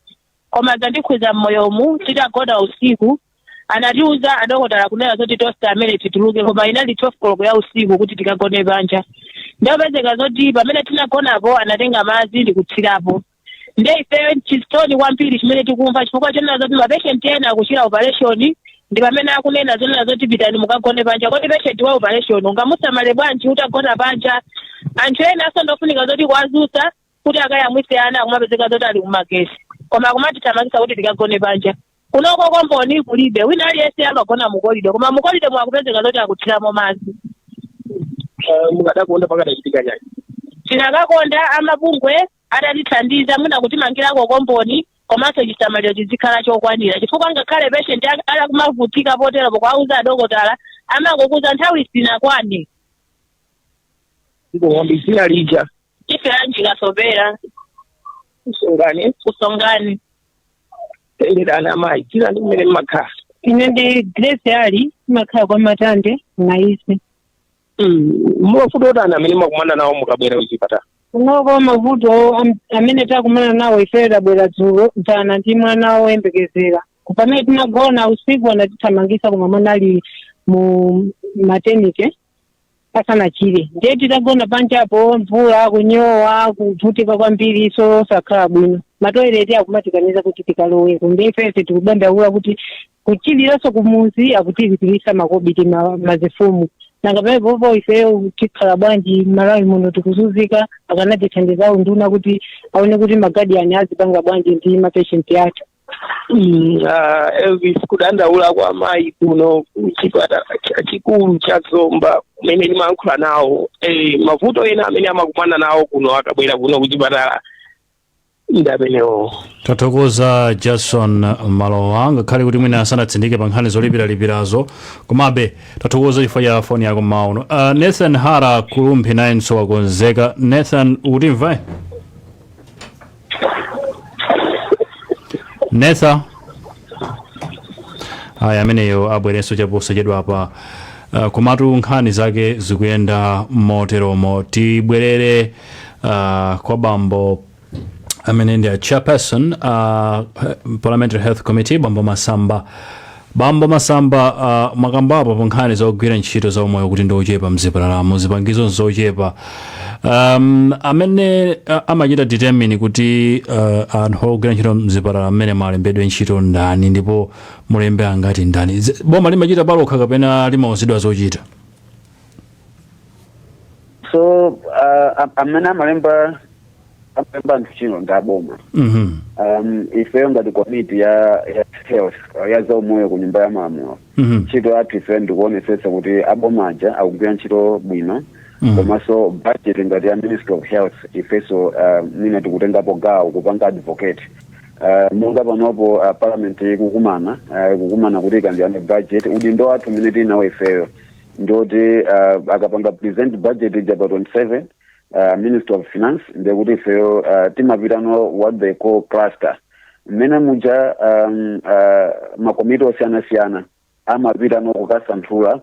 koma zandikhudza m'moyomu. Titagona usiku, anatiuza adokotala kunena zoti tonse amene tituluke, koma inali 12 koloko ya usiku kuti tikagone panja. Ndopezeka zoti pamene tinagonapo anatenga madzi ndikutsirapo. Nde ifeyo chisoni kwambiri chimene tikumva, chifukwa chonena zoti mapatient ena akuchira operation, ndi pamene akunena zonena zoti pitani mukagone panja. Kodi patient wa operation ungamusamale bwanji utagona panja? Anthu ena asandofunika zoti kuwazusa kuti akayamwise ana, akumapezeka zoti ali kumagesi, koma akumatithamangisa kuti tikagone panja. Kunoko komboni kulibe, wina aliyense amagona mucorridor, koma mucorridor mwakupezeka zoti akuthiramo madzi. Mukadakonda pakadachitika chani? Tinakakonda amabungwe atatithandiza, mwina kutimangirako komboni, komanso chisamaliro chizikhala chokwanira, chifukwa ngakhale patient ali kumavutika potero, pokuauza adokotala amangokuza nthawi sinakwane. Dziko kwambiri, dzina lija? Tiferanji Kasopera. Kusongani? Kusongani. Tenderani amayi, dzina ndi kumene mmakhala? Ine ndi Grace Ali, ndimakhala kwa Matande Naise. Mavuto otani amene makumana nawo mukabwera kuchipatala? Kunoko mavuto amene takumana nawo, ife tabwera dzulo, dzana, ndi mwana woyembekezera. Pamene tinagona usiku anatithamangisa, koma mwana ali mu maternity asanachire. Ndiye titagona panjapo, mvula, kunyowa, kuvutika kwambiri, so sakhala bwino. Matoilet akumatikaniza kuti tikaloweko. Ndiye ifense tikudandaula kuti kuchiliranso kumuzi akutilipirisa makobiti mazifumu. Nanga pamenepopo ifeyo tikhala bwanji? Malawi muno tikuzunzika. Akanatithandizawo nduna kuti aone kuti maguardian azipanga bwanji ndi mapatient athu. Elvis, kudandaula kwa amayi kuno kuchipatala chachikulu cha Zomba kumene ndimayankhula nawo, mavuto ena amene amakumana nawo kuno akabwera kuno kuchipatala ndi amenewo. Tathokoza, Jason Malowa. Ngakhale kuti mwina asanatsindike pa nkhani zolipiralipirazo, komabe tathokoza chifukwa cha foni yako mauno. Nathan Hara Kulumphi nayenso wakonzeka. Nathan, ukutimva? Nathan, aya, ameneyo abwerenso chaposachedwapa. Komatu nkhani zake zikuyenda moteromo. Tibwerere kwa bambo amene ndi a chairperson Parliamentary Health Committee, Bambo Masamba. Bambo Masamba, mwakambapo pa nkhani zogwira ntchito za umoyo kuti ndiochepa mzipatalamo, zipangizo zochepa. Amene amachita determine kuti anthu ogwira ntchito mzipatala mmene mwalembedwe ntchito ndani, ndipo mulembe angati ndani? Boma limachita palokha kapena limauzidwa zochita? So amene amalemba anthu chino ndi aboma. Ifeyo ngati komiti ya health, ya zaumoyo ku Nyumba ya Malamulo, ntchito yathu ifeyo ndikuonetsetsa kuti abomaja akugwira ntchito bwino, komanso budget ngati ya Ministry of Health, ifenso mwina tikutengapo gawo kupanga advocate. Monga panopo parliament ikukumana kuti ikambirane budget, udindo wathu umene tili nawo ifeyo ndoti akapanga present budget ija pa 27, Minister of Finance, ndekuti ifeyo timapitano what they call cluster, mmene muja makomiti osiyanasiyana amapitano kukasanthula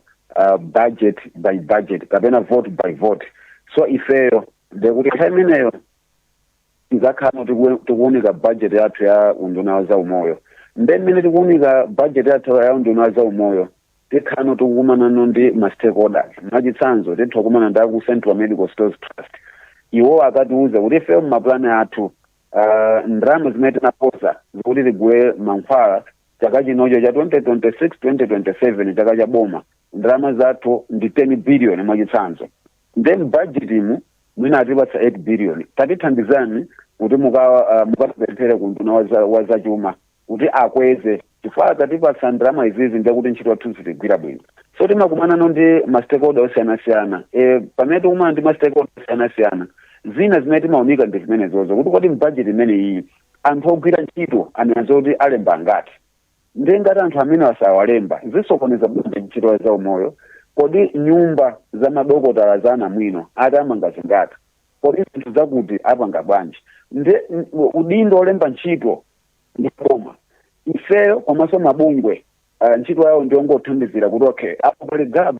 budget by budget kapena vote by vote. So ifeyo ndekuti nthawi imeneyo tizakhala tikuunika budget yathu ya unduna wa zaumoyo. Nde mmene tikuunika budget yathu ya unduna wa zaumoyo, Tikhano tikukumanano ndi ma stakeholders. Mwachitsanzo, titha kukumana ndi aku Central Medical Stores Trust. Iwo akatiuza kuti ife mumapulani athu, ndalama zimene tinaposa zikuti tigule mankhwala chaka chinocho cha 2026 2027, chaka cha boma, ndalama zathu ndi 10 billion mwachitsanzo, then budget imu mwina atipatsa 8 billion. Tatithandizani kuti mukatipemphere ku nduna wa zachuma kuti akweze, chifukwa akatipatsa ndalama izizi ndekuti ntchito yathu zitigwira bwino. So timakumanano ndi ma stakeholder osiyanasiyana. Pamene tikumana ndi ma stakeholder osiyanasiyana, zina zimene timaunika ndi zimenezozo, kuti kodi mbudget imene iyi anthu ogwira ntchito anena zoti alemba angati? Ndiye ngati anthu amene asawalemba, zisokoneza bwanji ntchito za umoyo? Kodi nyumba za madokotala za anamwino ati amanga zingati? Kodi zinthu zakuti apanga bwanji? Nde udindo olemba ntchito ndi boma. Ifeyo komanso mabungwe, ntchito yawo ndiyongothandizira kuti okay, apo pali gap,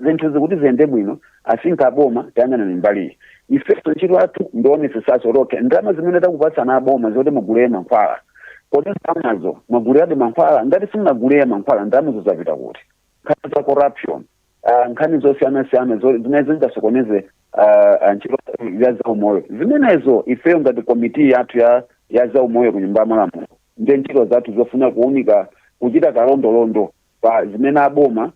zinthu zikuti ziyende bwino, asinka aboma tayang'ana mbaliyi. Ifeso ntchito yathu ndionesesaso kuti okay, ndalama zimene takupatsana aboma zoti mugulire mankhwala, kodi ndalamazo mwaguliradi mankhwala? Ngati simunagulire mankhwala, ndalamazo zapita kuti? Nkhani za corruption, nkhani zosiyanasiyana zimene zingasokoneze ntchito ya zaumoyo, zimenezo ifeyo ngati komiti yathu ya zaumoyo ku Nyumba ya Malamulo, ndiye ntchito zathu zofuna kuunika, kuchita kalondolondo pa zimene aboma,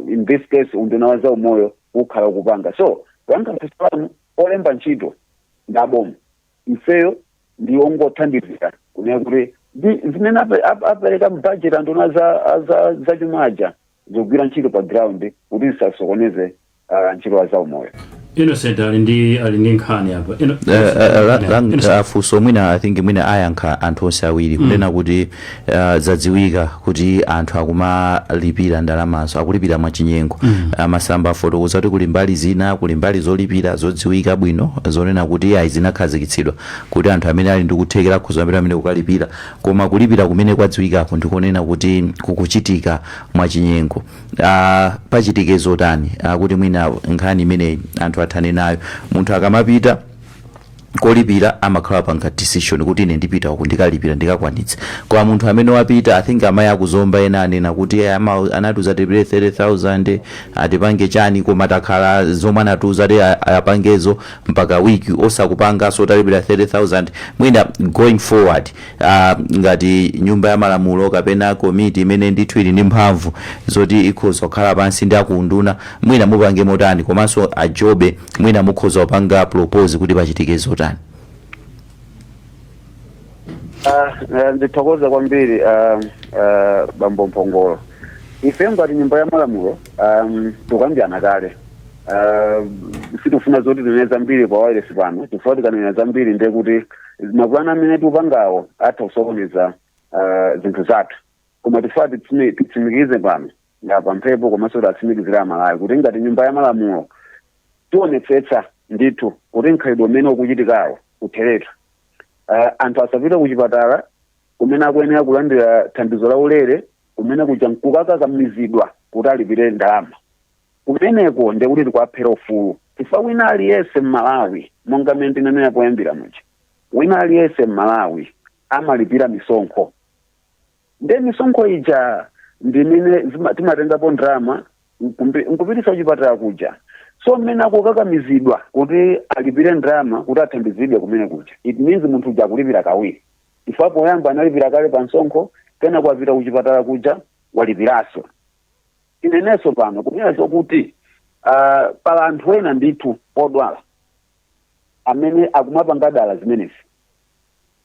in this case unduna wa zaumoyo, ukhala ukupanga. So kuyankha funso, olemba ntchito ndi aboma, ifeyo ndi ongothandizira kunena kuti zimene apereka mbudget anduna za chumaja zogwira ntchito pa ground kuti zisasokoneze ntchito ya zaumoyo. Innocent ali ndi nkhani apa. Yeah, funso mwina, I think mwina ayankha anthu onse awiri, kunena kuti zadziwika kuti anthu akumalipira ndalamazo, akulipira mwachinyengo. Masamba afotokoza kuti kuli mbali zina, kuli mbali zolipira zodziwika bwino, zonena kuti ayi, zinakhazikitsidwa kuti anthu amene ali ndi kuthekera akhoza kupita amene kukalipira, koma kulipira kumene kwadziwikako ndikonena kuti kukuchitika mwachinyengo. Pachitike zotani kuti mwina nkhani imeneyi anthu athane nayo? Munthu akamapita kolipira amakhala panga decision kuti ine ndipita uku, ndikalipira, ndikakwanitsa. Koma munthu amene wapita, I think amayi akuzomba ena anena kuti anatiuza tilipire 30,000, atipange chani, koma takhala zomwe anatiuza ti apangezo mpaka wiki osakupanganso, talipira 30,000. Mwina going forward, ngati Nyumba ya Malamulo kapena komiti imene ndithu ili ndi mphamvu zoti ikhoza kukhala pansi ndi akunduna, mwina mupange motani? Komanso ajobe, mwina mukhoza kupanga propose kuti pachitike zotani? Ndithokoza kwambiri, bambo Mphongolo. Ife ngati Nyumba ya Malamulo, tukambirana kale. Sitifuna zoti tinene zambiri pa wireless pano, chifukwa tikanena zambiri ndiye kuti mapulani amene tikupangawo atha kusokoneza zinthu zathu. Koma tifuna titsimikize pano ngapa mphepo, komanso tatsimikizira Amalawi kuti ngati Nyumba ya Malamulo tionetsetsa ndithu kuti mkhalidwe umene ukuchitikawo utheretu. Anthu asapite kuchipatala kumene akuyenera kulandira thandizo la ulere, kumene kuja nkukakakamizidwa kuti alipire ndalama. Kumeneko ndekuti tikuaphera ufulu, chifukwa wina aliyense mMalawi, monga mmene tinanena poyambira muja, wina aliyense mMalawi amalipira misonkho. Nde misonkho ija ndimene timatengapo ndalama nkupitisa kuchipatala kuja. So mmene akukakamizidwa kuti alipire ndalama kuti athandizidwe kumene kuja, it means munthu uja akulipira kawiri, chifukwa poyamba analipira kale pa msonkho, kena kuwapita kuchipatala kuja walipiranso. Inenenso pano kunena zokuti pala anthu ena ndithu odwala amene akumapanga dala zimenezi,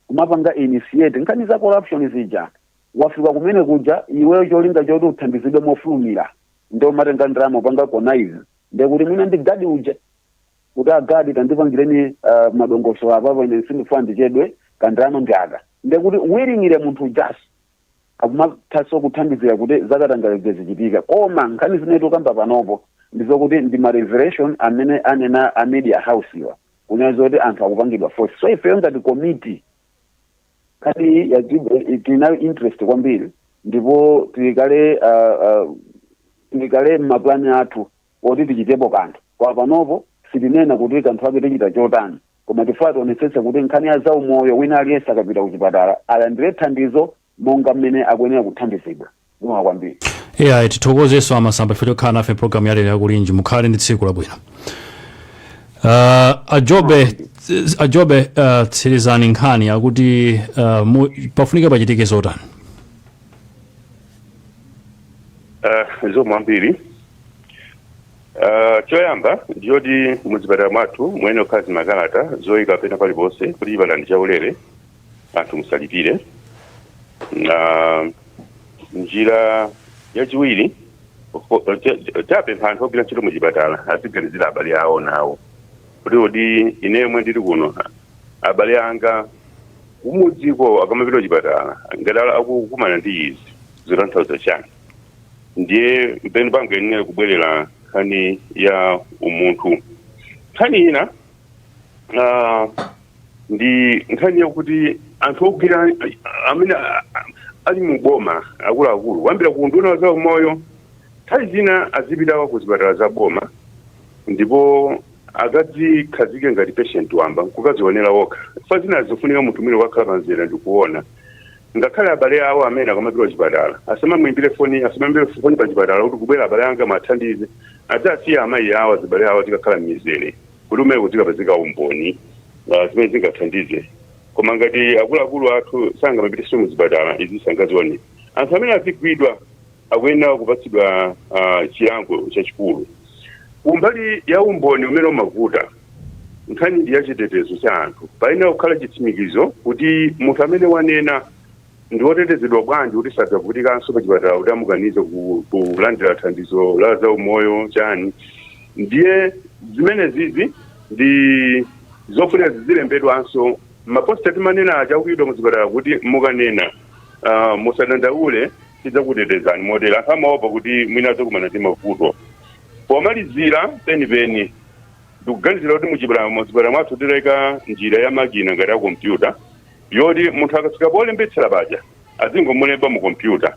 kumapanga initiate nkhani za corruption zija. Wafika kumene kuja iweyo cholinga choti uthandizidwe mofulumira, ndio umatenga ndalama upanga connive, ndekuti mwina ndi gadi uja, kuti agadi, tandipangireni madongosolo apapo, ine sindifuna ndichedwe, kandalama ndi aka. Ndekuti willingly munthu ujaso akumathanso kuthandizira kuti zakatangale zichitika. Koma nkhani zimene tikukamba panopo ndizokuti ndi ma revelation amene anena a media house iwa, kunena zoti anthu akupangidwa force. So ifeyo ngati committee, nkhani ya tinayo interest kwambiri, ndipo tilikale m'maplani athu oti tichitepo kanthu. Kwa panopo sitinena kuti kanthu ake tichita chotani, koma tifuna tionetsetse kuti nkhani ya zaumoyo, wina aliyense akapita kuchipatala alandire thandizo monga mmene akuyenera kuthandizidwa. Zikomo kwambiri. Yeah, tithokozenso amasamba chifukwa chokhala nafe programu yalero yakulinji. Mukhale ndi tsiku labwino. Ajobe, ajobe, tsirizani nkhani yakuti pafunika pachitike zotani? Zikomo kwambiri. Choyamba ndiyoti muzipatala mwathu muyenera kukhala zimakalata zoyika pena paliponse kuti chipatala ndi chaulere, anthu musalipire. Na njira yachiwiri, tapempha anthu ogwira ntchito muchipatala aziganizira abale awo nawo, kuti kodi ine yemwe ndili kuno, abale anga kumudziko akamapita kuchipatala ngati akukumana ndi izi, zotanthauza chani? Ndiye mpeni pangoyenera kubwerera nkhani ya umunthu. Nkhani ina ndi nkhani yakuti anthu ogwira amene ali mu boma, akuluakulu kuyambira ku nduna za umoyo, nthawi zina azipita ku zipatala za boma ndipo akadzikhazike ngati patient wamba nkukazionera okha. Fa zina zofunika munthu mwini wakhala panzira ndikuona. Ngakhale abale awo amene akamapita kuchipatala asamamuimbire foni, asamamuimbire foni pa chipatala kuti kubwera abale anga mathandize. Adzasiya amayi awo, azibale awo azikakhala m'mizere kuti umene kuzikapezeka umboni zimene zingathandize. Koma ngati akuluakulu athu sangamapitenso muzipatala, izi sangazione. Anthu amene azigwidwa akuyenera kupatsidwa chilango chachikulu. Kumbali ya umboni umene umavuta, nkhani ndi ya chitetezo cha anthu. Payenera kukhala chitsimikizo kuti munthu amene wanena ndi wotetezedwa bwanji kuti sadzavutikanso pa chipatala kuti amukanize kulandira thandizo la zaumoyo chani. Ndiye zimene zizi ndi zofunika zizilembedwanso ma poster timanena aja akuyidwa muzipatala kuti mukanena, musadandaule, tidzakutetezani motere. Anthu amaopa kuti mwina adzakumana ndi mavuto. Pomalizira penipeni, ndikuganizira kuti muzipatala mwathu tileka njira ya makina ngati ya kompyuta yoti munthu akafika polembetsera paja azingomulemba mu kompyuta,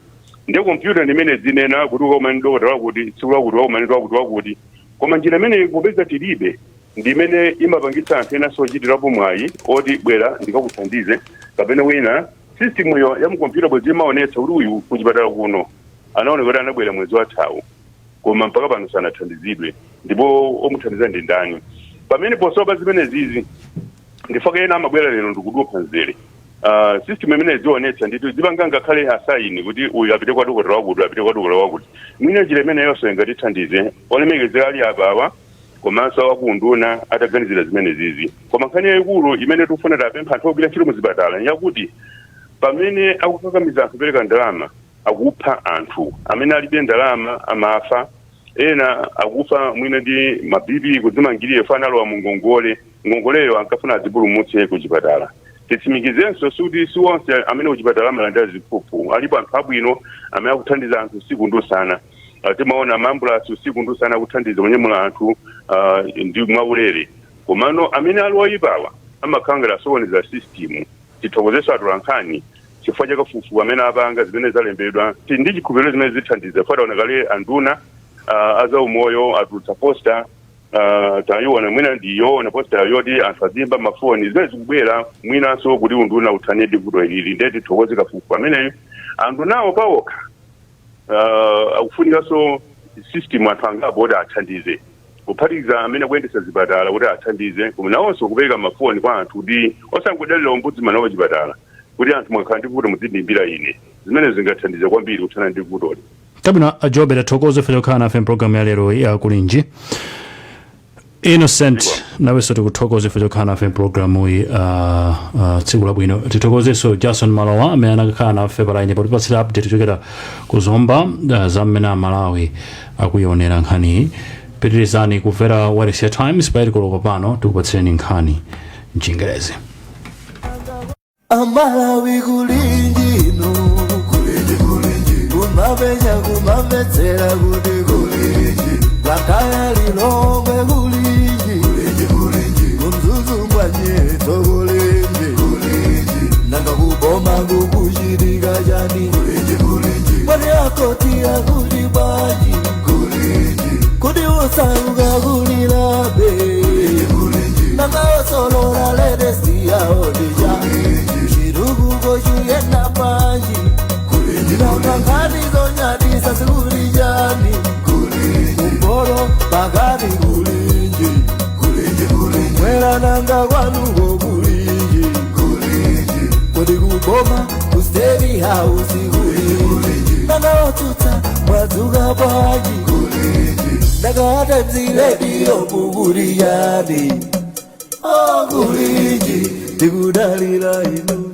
ndiye kompyuta ndimene zinena kuti ukakumane ndi dokotala wakuti tsiku lakuti, wakumane ndi wakuti wakuti. Koma njira imeneyi popeza tilibe, ndi imene imapangitsa anthu enanso ochitirapo mwayi oti bwera ndikakuthandize kapena wina. System yo ya mukompyuta bwezi imaonetsa kuti uyu kuchipatala kuno anaoneka kuti anabwera mwezi wathawu koma mpaka pano sanathandizidwe, ndipo omuthandiza ndi ndani? Pamene posopa zimene zizi ndifaka ena amabwera lero ndikudupha mzere. System imene zionetsa ndithu zipanga ngakhale assign kuti uyu apite kwa dokotala wakuti, apite kwa dokotala wakuti. Mwina njira imeneyonso ingatithandize, olemekezera ali apawa komanso akunduna ataganizira zimene zizi. Koma nkhani yayikulu imene tikufuna tapempha anthu ogwira ntchito muzipatala yakuti pamene akukakamiza anthu kupereka ndalama, akupha anthu amene alibe ndalama, amafa. Ena akufa mwina ndi ma BP kudzimangirira fana alowa mu ngongole, ngongoleyo ankafuna adzipulumutse ku chipatala. Titsimikizenso sikuti si onse amene kuchipatala amalandira ziphuphu. Alipo anthu abwino amene akuthandiza anthu usiku ndi usana. Timaona maambulasi usiku ndi usana akuthandiza kunyamula anthu ndi mwaulere. Komano amene ali oyipawa amakhala ngati asokoneza system. Tithokozenso atolankhani chifukwa cha kafukufuku amene apanga, zimene zalembedwa. Tili ndi chikhulupiriro zimene zithandiza. Fataona kale anduna azaumoyo atulutsa poster, tayiona, mwina ndiyoona poster yoti anthu azimba mafoni zimene zikubwera, mwinanso kuti unduna uthane ndi vuto ilili. Ndiye tithokoze kafukufuku ameneyo. Andunawo pawokha akufunikanso system, anthu angapo kuti athandize, kuphatikiza amene akuyendetsa zipatala kuti athandize, koma nawonso kupereka mafoni kwa anthu kuti osangodalira ombudsman wa chipatala, kuti anthu mwakhala ndi vuto muzindiimbira ine. Zimene zingathandize kwambiri kuthana ndi vutoli. Tabwino, ajobe, tathokoza ife chokhala nafe mpulogalamu ya lero ya Kulinji. Innocent, nawenso tikuthokoza ife chokhala nafe mpulogalamu iyi. Tsiku labwino. Tithokozenso Jason Malowa amene anakhala nafe pa line potipatsira update kuchokera ku Zomba za mmene Amalawi akuyionera nkhaniyi. Pitirizani kumvera Wailesi ya Times. Pa 8 koloko pano tikupatsireni nkhani mchingerezi. Amalawi kulinjino, kulinji kulinji, kumapenya kumamvetsera kuti kulinji, Blantyre, Lilongwe kulinji, kulinji kulinji, kumzuzu mwanyeto kulinji, kulinji, nanga kuboma kukuchitika chani? Kulinji kulinji, mwani akoti akuti bwanji? Kulinji, kuti usauka kulilabe? Kulinji kulinji, nanga osolola latest yawo ndija chitukuko chiyenda panji? Nanga nkhani zonyadisa zikuli Nanga kwanuko kulinji? Kodi kuboma, ku State House kulinji? Nanga otsutsa mwadzuka bwanji? Nanga Times Radio mukuliyani? Oh, kulinji, tikudalira inu.